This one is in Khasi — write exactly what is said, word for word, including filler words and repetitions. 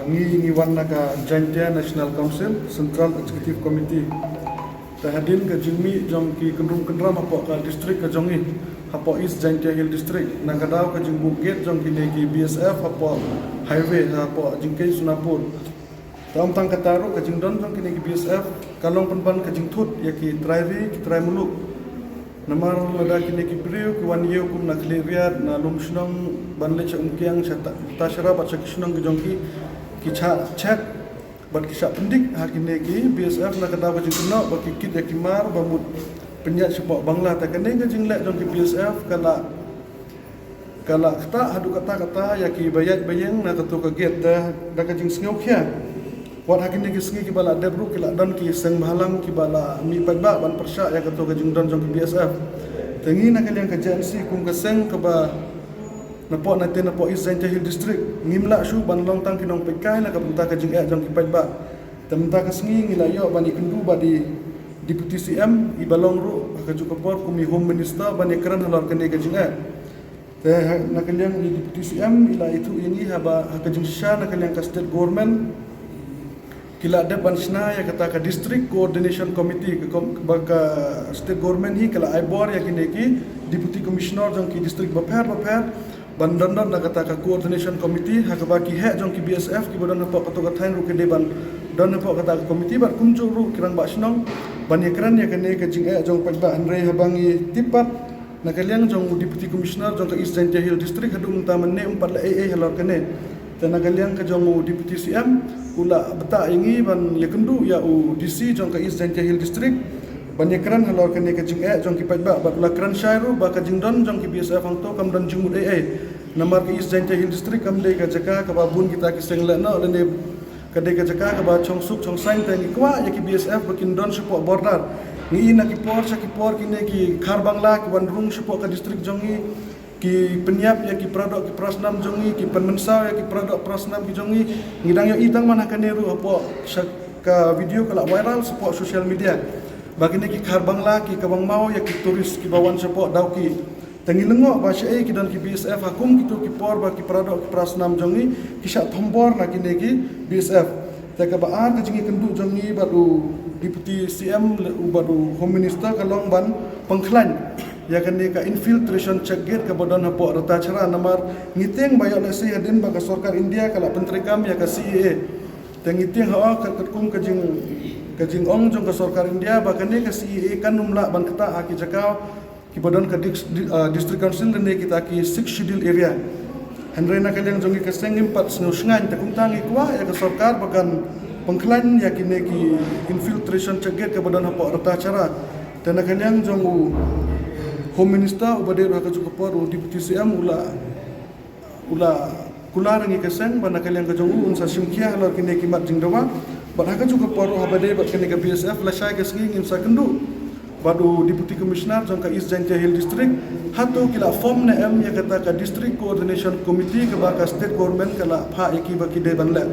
Ngi ngi wan na ka Jaintia National Council Central Executive Committee. Te hadien ka jingmih jong ki kynrum kynram hapoh ka district ka jong ngi, hapoh East Jaintia Hill District, na ka daw ka jingbuh gate jong kine ki B S F hapoh highway, hapoh jingkei Sonapur. Te ym tang kata ruh, ka jingdon jong kine ki B S F ka long pynban ka jingthut ïa ki trai ri, ki trai muluk. Namar lada kine ki briew ki wan ïew kum na Khliehriat, na Lumshnong, ban leit sha Umkiang, sha Ta-, Tashara bad sha ki shnong ki jong ki, ki shah check bad ki shah pyndik ha kine ki B S F na ka daw ka jingkynnoh ba ki kit ïa ki mar ba mut pynïaid shapoh Bangla. Te kane ka jingleh jong ki B S F ka la, ka la ktah haduh katta katta ïa ki ba ïaid ba ïeng na kato ka gate. Te da ka jingsngewkhia, wat ha kine ki sngi kiba la dep ruh ki la don ki seng bhalang kiba la mih paidbah ban pyrshah ïa kato ka jingdon jong ki B S F. Te ngi na ka liang ka J N C kum ka seng kaba napoh, na te napoh East Jaintia Hill District, ngim lah shuh ban long tang ki nongpeitkai na ka bynta ka jingeh jong ki paidbah. Te mynta ka sngi ngi la ïoh ban ïakynduh bad i Deputy C M, i ba long ruh ha kajuh ka por kum i Home Minister, ban ïakren halor kane ka jingeh. Te ha, na ka liang i Deputy C M i la ïathuh ïa ngi haba ha ka jingshisha na ka liang ka State Government ki la dep ban shna ïa kata ka District Coordination Committee, ka kom-, ba ka State Government hi ka la ai bor ïa kine ki Deputy Commissioner jong ki district bapher bapher ban don don na kata ka Coordination Committee, ha kaba ki heh jong ki B S F kiba don hapoh kato ka thaiñ ruh ki dei ban don hapoh kata ka committee, bad kumjuh ruh ki rangbah shnong, ban ïakren ïa kane ka jingeh jong paidbah. Hynrei haba ngi tip pat na ka liang jong u Deputy Commissioner jong ka East Jaintia Hill District, haduh mynta mynne um pat leh ei ei halor kane. Te na ka liang ka jong u Deputy C M u la btah ïa ngi ban ïakynduh ïa u D C jong ka East Jaintia Hill District ban ïakren halor kane ka jingeh jong ki paidbah, bad u la kren shai ruh ba ka jingdon jong ki B S F hangto kam don jingmut ei ei. Namar ka East Jaintia Hill District kam dei ka jaka kaba bun kita ki seng lehnoh lane ka dei ka jaka kaba chong suk chong saiñ. Te ngi kwah ïa ki B S F ba kin don shapoh border. Ngi i na ki por sha ki por kine ki Khar Bangla ki wan rung shapoh ka district jong ngi, ki pynïap ïa ki paradoh ki parasnam jong ngi, ki pynmynsaw ïa ki paradoh parasnam ki jong ngi. Ngi dang ïohi tang man ha kane ruh hapoh sha ka video ka la viral shapoh social media ba kine ki Khar Bangla ki kaba ngmaw ïa ki tourist kiba wan shapoh Dawki. Te ngi lyngngoh ba shaei ki don ki B S F ha kum kito ki por ba ki paradoh ki parasnam jong ngi ki shah thombor na kine ki B S F. Te kaba ar ka jingïakynduh jong ngi bad u Deputy C M le-, u bad u Home Minister ka long ban pynkhlaiñ ïa kane ka infiltration check gate kaba don hapoh Ratacherra. Namar ngi tieng ba ïoh lehse hadien ba ka sorkar India ka la pyntreikam ïa ka C A A. Te ngi tieng ha ka katkum ka jing, ka jingong jong ka sorkar India ba kane ka C A A kan ym lah ban ktah ha ki jaka kiba don ka dis-, di-, ah, District Council lane kita ki Sixth Schedule area. Hynrei na ka liang jong ngi ka seng ngim pat sngew shngaiñ, te kumta ngi kwah ïa ka sorkar ba kan pynkhlaiñ ïa kine ki infiltration check gate kaba don hapoh Ratacherra. Te na ka liang jong u Home Minister uba dei ruh ha kajuh ka por u Deputy C M u la u la kular ïa ngi ka seng ba na ka liang ka jong u un sa shim khia halor kine ki mat jingdawa. Bad ha kajuh ka por ruh haba dei bad kane ka B S F lashai ka sngi ngin sa kynduh bad u Deputy Commissioner jong ka East Jaintia Hill District hato ki la form ne em ïa kata ka District Coordination Committee kaba ka State Government ka la phah ïa ki ba ki dei ban leh.